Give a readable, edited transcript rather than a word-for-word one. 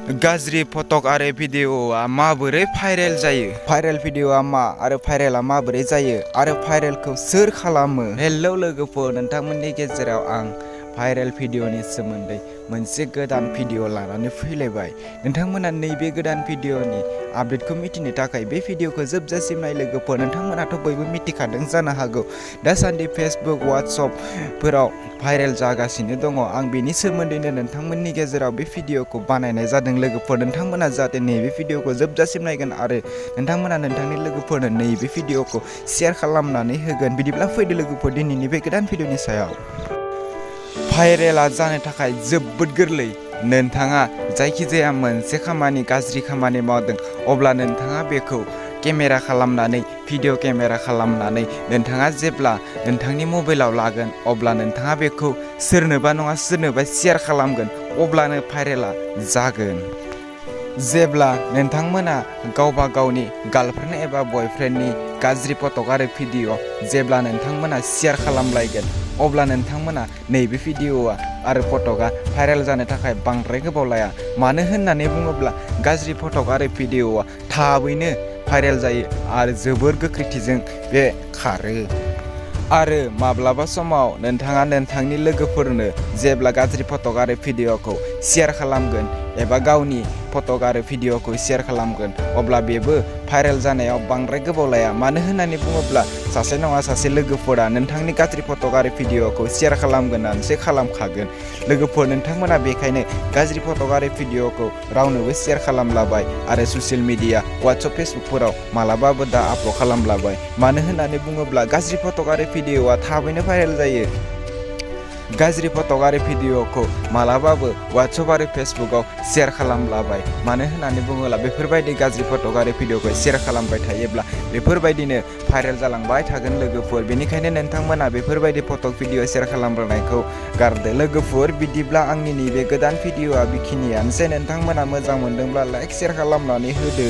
गाज्रि फटक आरो भिडिअआ माबोरै भाइरेल जायो? भाइरेल भिडिअआ मा आरो भाइरेलआ माबोरै जायो आरो भाइरेलखौ सोर खालामो? हेलौ लोगोफोर, नोंथांमोननि गेजेराव आं भाइरेल भिडिअनि सोमोन्दै मोनसे गोदान भिडिअ लानानै फैलायबाय। नोंथांमोना नैबे गोदान भिडिअनि आपडेटखौ मिथिनो थाखाय बे भिडिअखौ जोबजासिम नाय लोगोफोर। नोंथांमोनाथ' बयबो मिथिखादों जानो हागौ दासान्दि फेसबुक वाट्सएपफोराव भाइरेल जागासिनो दङ। आं बेनि सोमोन्दैनो नोंथांमोननि गेजेराव बे भिडिअखौ बानायनाय जादों लोगोफोर। नोंथांमोना जाहाथे नैबे भिडिअखौ जोबजासिम नायगोन आरो नोंथांमोना नोंथांनि लोगोफोरनो नैबे भिडिअखौ शेयार खालामनानै होगोन। बिदिब्ला फैदो लोगोफोर दिनैनि बे गोदान भिडिअनि सायाव। भाइरेलआ जानो थाखाय जोबोद गोरलै। नोंथाङा जायखिजाया मोनसे खामानि गाज्रि खामानि मावदों अब्ला नोंथाङा बेखौ केमेरा खालामनानै भिडिअ केमेरा खालामनानै नोंथाङा जेब्ला नोंथांनि मबाइलाव लागोन अब्ला नोंथाङा बेखौ सोरनोबा नङा सोरनोबा शेयार खालामगोन, अब्लानो भाइरेलआ जागोन। जेब्ला नोंथांमोना गावबा गावनि गार्लफ्रेन्ड एबा बयफ्रेन्डनि गाज्रि फटक आरो भिडिअ जेब्ला नोंथांमोना शेयार खालामलायगोन अब्ला नोंथांमोना नैबे भिडिअआ आरो फटकआ भाइरेल जानो थाखाय बांद्राय गोबाव लाया। मानो होननानै बुङोब्ला गाज्रि फटक आरो भिडिअआ थाबैनो भाइरेल जायो आरो जोबोर गोख्रैथिजों बे खारो। आरो माब्लाबा समाव नोंथाङा नोंथांनि लोगोफोरनो जेब्ला गाज्रि फटक आरो भिडिअखौ शेयार खालामगोन एबा गावनि फटक आरो भिडिअखौ शेयार खालामगोन अब्ला बेबो भाइरेल जानायाव बांद्राय गोबाव लाया। मानो होननानै बुङोब्ला सासे नङा सासे लोगोफोरा नोंथांनि गाज्रि फटक आरो भिडिअखौ शेयार खालामगोनानोसो खालामखागोन। लोगोफोर, नोंथांमोना बेखायनो गाज्रि फटक आरो भिडिअखौ रावनोबो शेयार खालामलाबाय आरो ससियेल मिडिया वाट्सएप फेसबुकफोराव मालाबाबो दा आपल'ड खालामलाबाय। मानो होननानै बुङोब्ला गाज्रि फटक आरो भिडिअआ थाबैनो भाइरेल जायो। गाज्रि फटक आरो भिडिअखौ मालाबाबो वाट्सएप आरो फेसबुकआव शेयार खालामलाबाय। मानो होननानै बुङोब्ला बेफोरबायदि गाज्रि फटक आरो भिडिअखौ शेयार खालामबाय थायोब्ला बेफोरबायदिनो भाइरेल जालांबाय थागोन लोगोफोर। बेनिखायनो नोंथांमोना बेफोरबायदि फटक भिडिअ शेयार खालामनायखौ गारदो लोगोफोर। बिदिब्ला आंनि नैबे गोदान भिडिअआ बेखिनियानोसै। नोंथांमोना मोजां मोनदोंब्ला लाइक शेयार खालामनानै होदो।